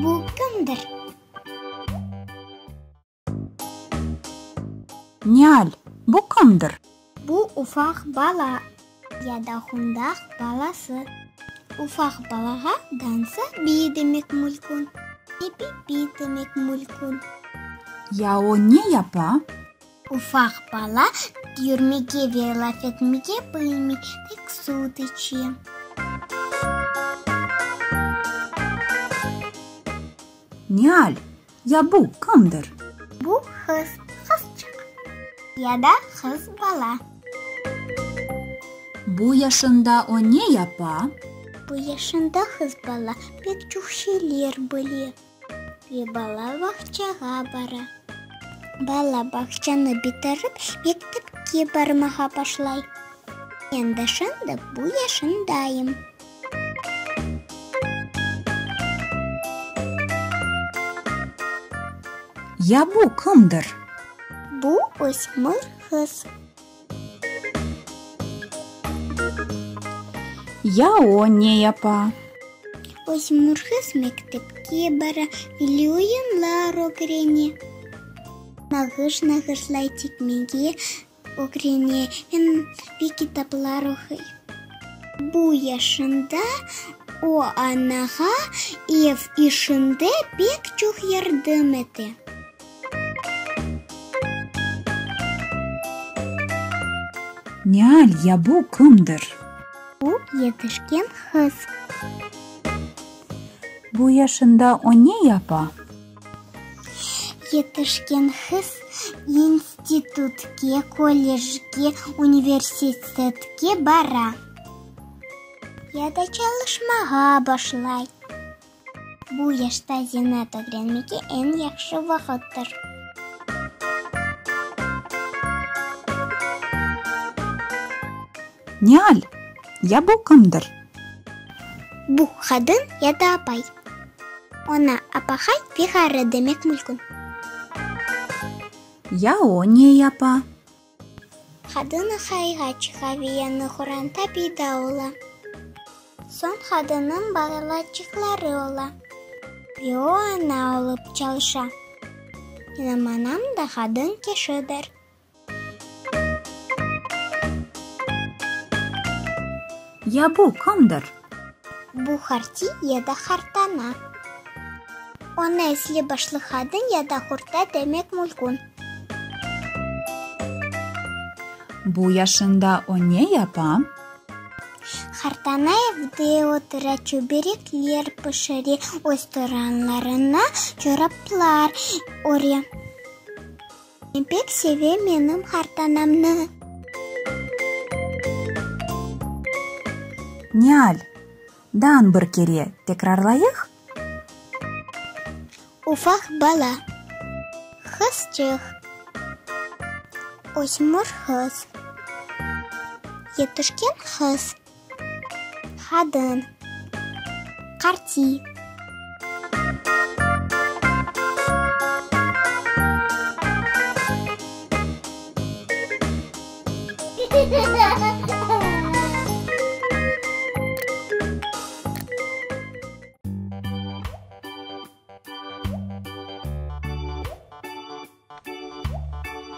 Bu kimdir? Nial, bu kimdir? Bu ufaq bala ya da hundaq balası. Ufaq balağa dansa biy demek mülkün, epi-pi demek mülkün. Ya o ne yapa? Ufaq bala yürmege ve laf etmege bilmey, tek süt içe. Nial, ya bu kimdir? Bu qız, qızçıq ya da qız bala. Bu yaşında o ne yapa? Bu yaşında qız bala pek çoq şeyler bile ve bala bağçağa bara. Bala bağçanı bitirip, mektepke barmağa başlay. Men de şimdi bu yaşındayım. Ya bu kimdir? Bu ösmür qız. Ya o ne yapa? Ösmür qız mektepke bara, milliy oyunlar ögrene, nağış nağışlay, tikmege ögrene ve kitaplar oquy. Bu yaşında o anağa ev işinde pek çoq yardım ete. Nial, ya bu kimdir? Bu yetişken qız. Bu yaşında o ne yapa? Yetişken qız institutke, kollecge, universitetke bara ya da çalışmağa başlay. Bu yaşta zenaat ögrenmege eñ yahşı vaqıttır. Nial, ya bu kimdir? Bu qadın ya da apay. Oña apaqay ve ğarı demek mülkün. Ya o ne yapa? Qadın aqayğa çıqa ve yañı qoranta peyda ola. Soñ qadınnıñ balaçıqları ola ve o ana olıp çalışa. Menim anam da qadın kişidir. Ya bu kimdir? Bu qartiy ya da qartana. Onı esli-başlı qadın ya da hurta demek mülkün. Bu yaşında o ne yapa? Qartana evde otura, çöberekler pişire, öz torunlarına çoraplar öre. Men pek sevem menim qartanamnı. Nial, daa bir kere tekrarlayıq. Ufaq bala. Qızçıq. Ösmür qız. Yetişken qız. Qadın. Qartiy.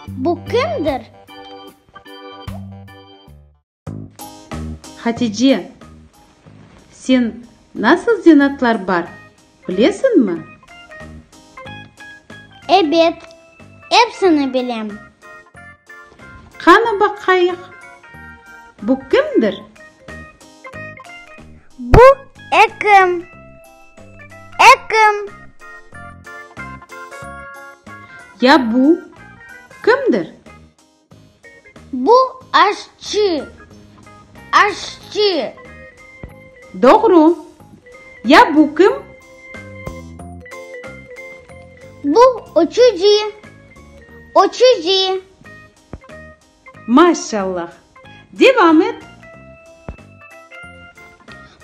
Bu kimdir? Hatice, sen nasıl zenaatlar bar, bilesiñmi? Ebet, epsini bilem. Qani baqayıq, bu kimdir? Bu ekim. Ekim. Ya bu kimdir? Bu aşçı. Aşçı. Doğru. Ya bu kim? Bu uçucı. Uçucı. Maşallah! Devam et!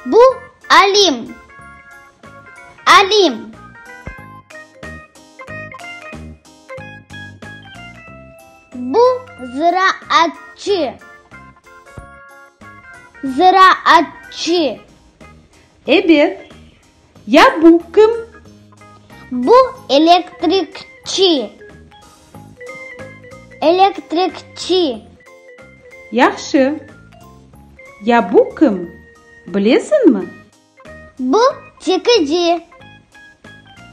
Bu Alim. Alim. Bu ziraatçı. Ziraatçı. Ebet. Ya bu kim? Bu elektrikçi. Elektrikçi. Yahşı. Ya bu kim, bilesiñmi? Bu tikici.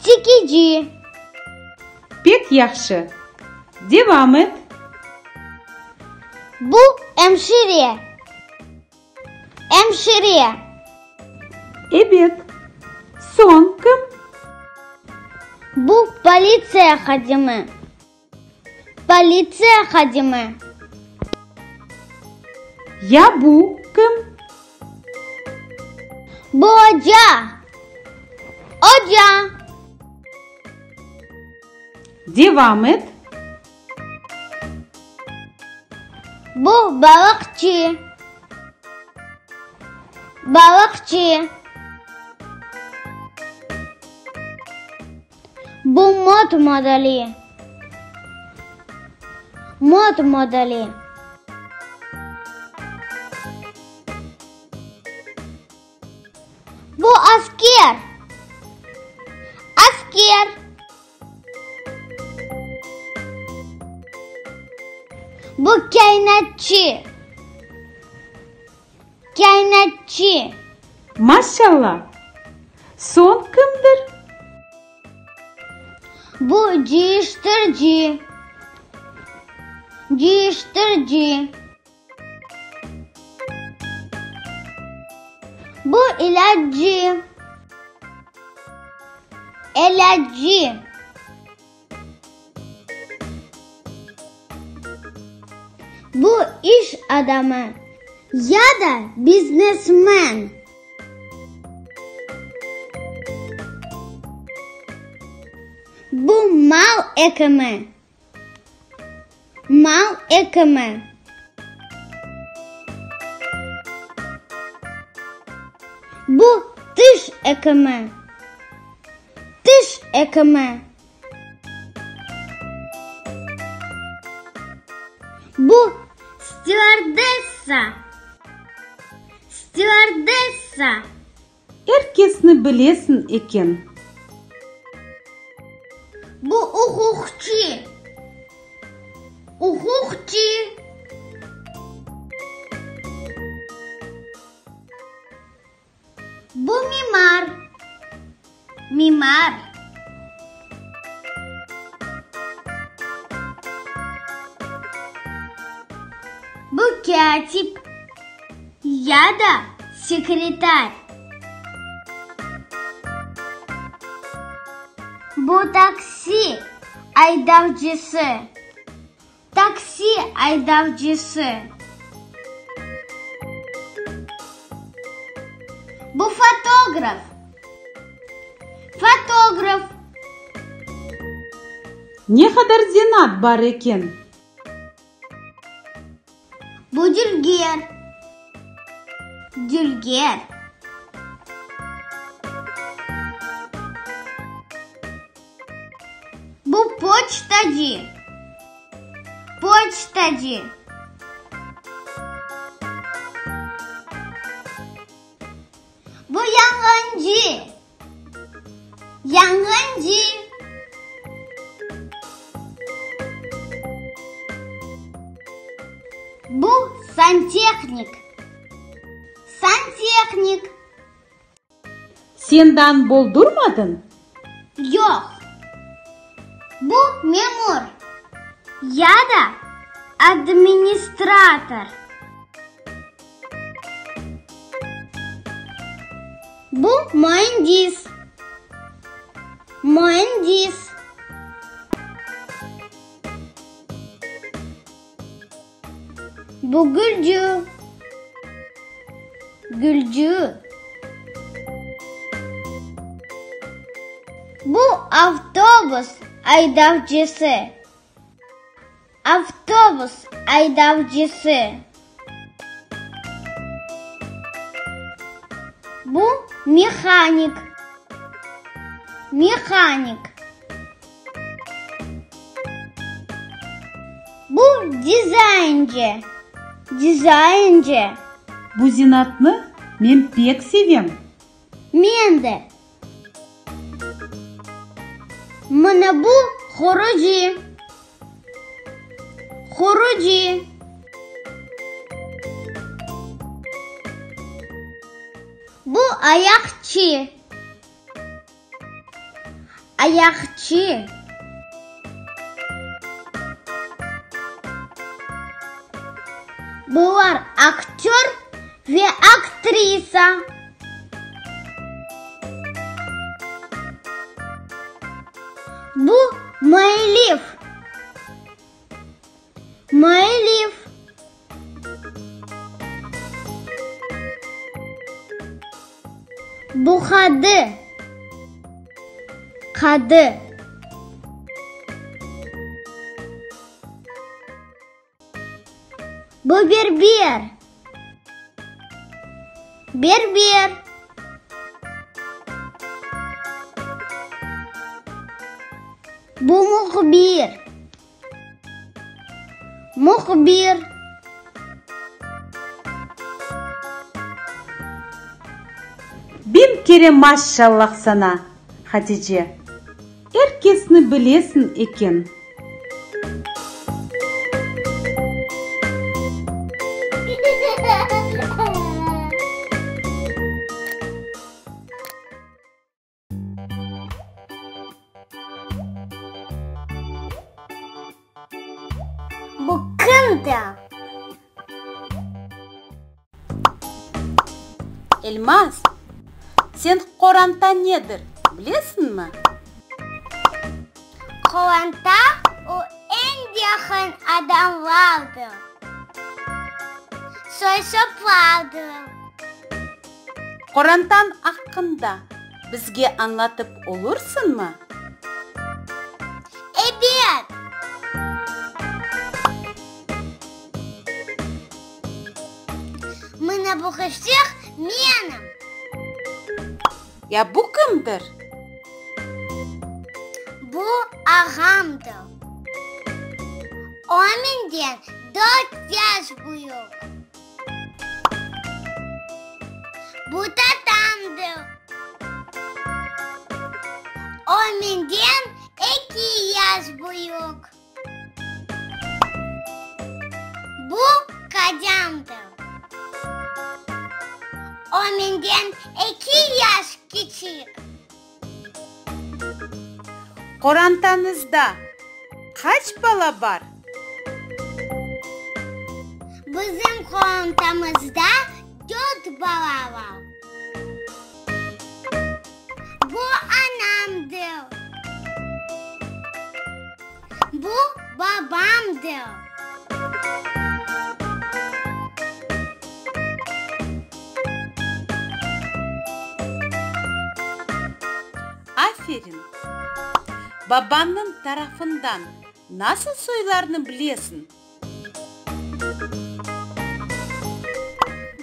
Tikici. Pek yahşı. Devam et. Bu emşire. Emşire. Ebet. Soñ kim? Bu politsiya hadimi. Politsiya hadimi. Ya bu kim? Bu oca. Oca. Devam et. Bu balıqçı. Balıqçı. Bu mot modeli. Mot modeli. Bu asker. Asker. Bu kâinatçı. Kâinatçı. Maşallah! Soñ kimdir? Bu cıyıştırcı. Cıyıştırcı. Bu ilâcı. İlâcı. Bu iş adamı ya da biznesmen. Bu mal ekimi. Mal ekimi. Bu tiş ekimi. Tiş ekimi. Bu stüardessa. Stüardessa. Er kesni bilesiñ eken. Bu uquqçı. Uquqçı. Bu mimar. Mimar. Bu kâtip ya da sekretar. Bu taksi aydavcısı. Taksi aydavcısı. Bu fotograf. Fotograf. Ne qadar zenaat bar eken! Bu dülger. Dülger. Bu poçtacı. Poçtacı. Bu yanğıncı. Yanğıncı. Bu santehnik. Santehnik. Sen daa boldurmadıñ? Yoq. Bu memur ya da administrator. Bu müendis. Müendis. Bu gülcü. Gülcü. Bu avtobus aydavcısı. Avtobus aydavcısı. Bu mehanik. Mehanik. Bu dizayncı. Dizayncı. Bu zenaatnı men pek sevem. Men de. Mına bu qurucı. Qurucı. Bu ayaqçı. Ayaqçı. Bular aktör ve aktrisa. Bu müellif. Müellif. Bu qadı. Qadı. Bu berber. Berber. Bu mühbir. Mühbir. Biñ kere maşşallah saña, Hatice, er kesni bilesiñ eken. Bu kimdir? Elmaz, sen qoranta nedir, bilesiñmi? Qoranta, o eñ yaqın adamlardır, soy-soplardır. Qorantañ aqqında bizge añlatıp olursıñmı? Ebet! Mına bu qızçıq menim. Ya bu kimdir? Bu ağamdır. O menden dört yaş büyük. Bu tatamdır. O menden eki yaş büyük. Bu qocamdır. O menden eki yaş kiçik. Qorantañızda qaç bala bar? Bizim qorantamızda dört bala bar. Bu anamdır. Bu babamdır. Aferin! Babañnıñ tarafından nasıl soylarnı bilesiñ?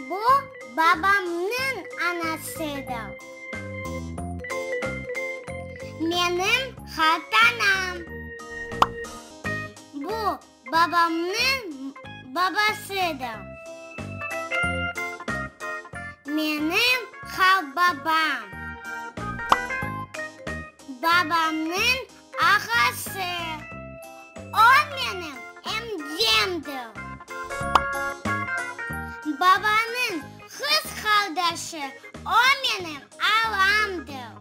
Bu babamnıñ anasıdır. Menim qartanam. Bu babamnıñ babasıdır. Menim qartbabam. Babamnıñ ağası. O menim emcemdir. Babanıñ qız qardaşı, o menim alamdır.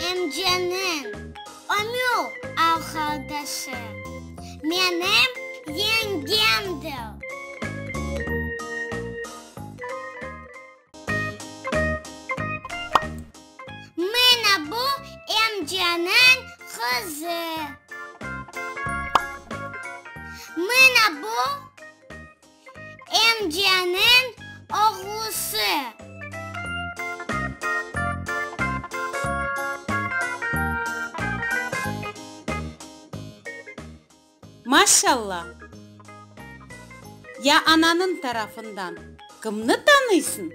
Emceniñ ömür arqadaşı, menim yengemdir. Mına bu emceniñ qızı. Mına bu emceniñ oğlusı. Maşalla! Ya ananıñ tarafından kimni tanıysıñ?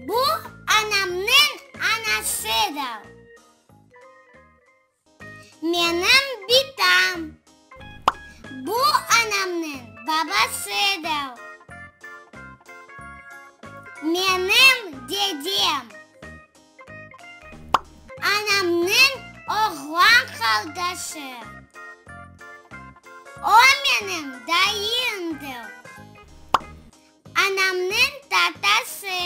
Bu anamnıñ anasıdır. Menim bitam. Bu anamnıñ babasıdır. Menim dedem. qardaşı. O menim dayımdır. Anamnıñ tatası.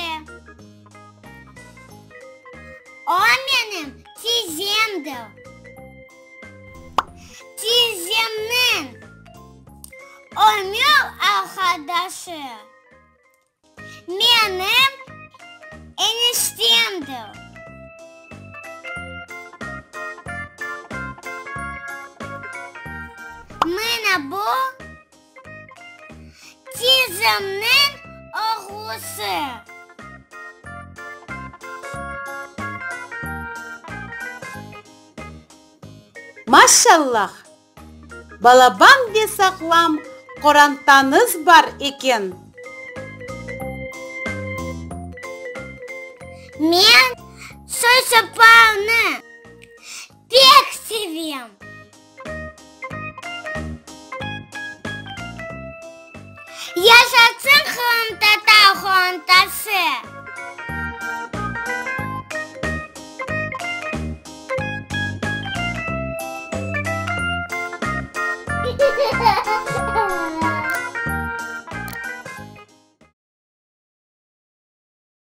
O menim tizemdir. Tizemniñ ömür arqadaşı. Menim eniştemdir. Mına bu tizemniñ oğlusı. Maşallah! Balaban ve sağlam qorantañız bar eken. Men soy-soplarnı pek sevem. Yaşasın qırımtatar qorantası!